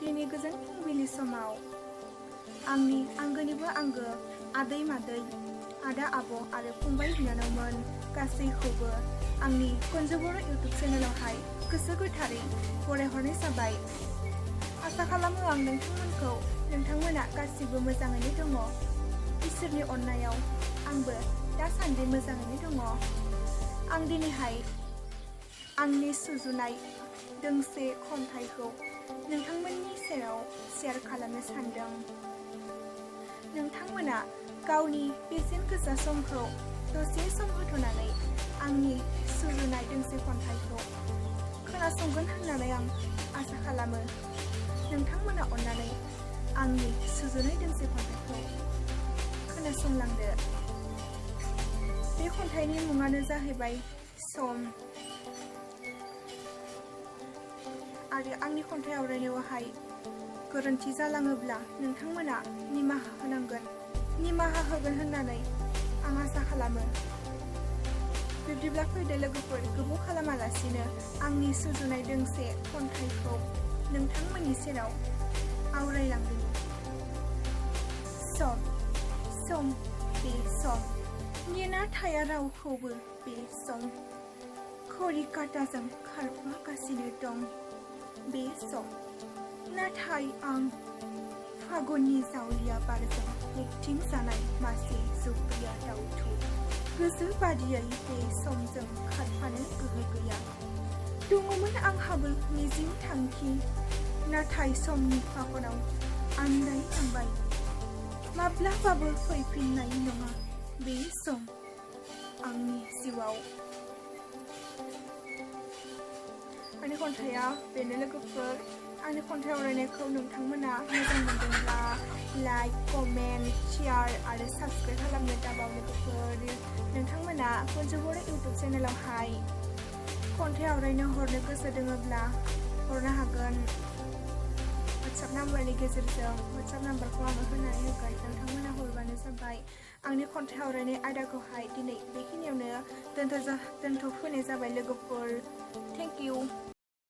दिनै गोजोन फुंबिलि समाव आंनि आंगोनिबो आंगो आदै मादै आदा आब' आरो फंबाय बिनानावमोन गासैखौबो आंनि कुन्जा बर' इउटुब चेनेलावहाय गोसो गोथारै बरायहरनाय जाबाय। आसा खालामो आं नोंथांमोना गासिबो मोजाङैनो दङ। इसोरनि अननायाव आंबो दासान्दि मोजाङैनो दङ। आं दिनैहाय आंनि सुजुनाय दोंसे खन्थाइखौ नोंथांमोननि सेराव शेयार खालामनो सानदों। नोंथांमोना गावनि बेसेन गोसा समखौ दसे सम होथ'नानै आंनि सुजुनाय दोंसे खन्थाइखौ खोनासंगोन होननानै आं आसा खालामो। नोंथांमोना अननानै आंनि सुजुनाय दोंसे खन्थाइखौ खोनासंलांदो। बे खन्थाइनि मुङानो जाहैबाय सम। आरो आंनि खन्थाइ आवरायनायावहाय गोरोन्थि जालाङोब्ला नोंथांमोना निमाहा होगोन होननानै आं आसा खालामो। बिब्दिब्ला फैदो लोगोफोर, गोबाव खालामालासिनो आंनि सुजुनाय दोंसे खन्थाइखौ नोंथांमोननि सेराव आवरायलांदोनि। सम बे सम नेना थाया रावखौबो बे सम घड़ी काटाजों खारफागासिनो दं बे सम। नाथाय आं फागुननि जावलिया बारजों एकथिं जानाय मासे जुब्रिया दाउथु गोसो बादियै बे समजों खारफानो गोहो गैया। दङमोन आंहाबो मिजिं थांखि, नाथाय समनि फाखनाव आन्दायलांबाय। माब्लाबाबो फैफिननाय नङा बे सम आंनि जिउआव। आंनि खन्थाइया बेनो लोगोफोर। आंनि खन्थाइ आवरायनायखौ नोंथांमोना मोजां मोनदोंब्ला लाइक, कमेन्ट, शेयार आरो साबस्क्राइब खालामनो दाबाव लोगोफोर। नोंथांमोना कुन्जा बर' इउटुब चेनेलावहाय खन्थाइ आवरायनो हरनो गोसो दङब्ला हरनो हागोन वाट्सएप नाम्बारनि गेजेरजों। वाट्सएप नाम्बारखौ आङो होनानै होगोन, नोंथांमोना हरबानो जाबाय। आंनि खन्थाइ आवरायनाय आयदाखौहाय दिनै बेखिनियावनो दोनथ'फैनाय जाबाय लोगोफोर। Thank you.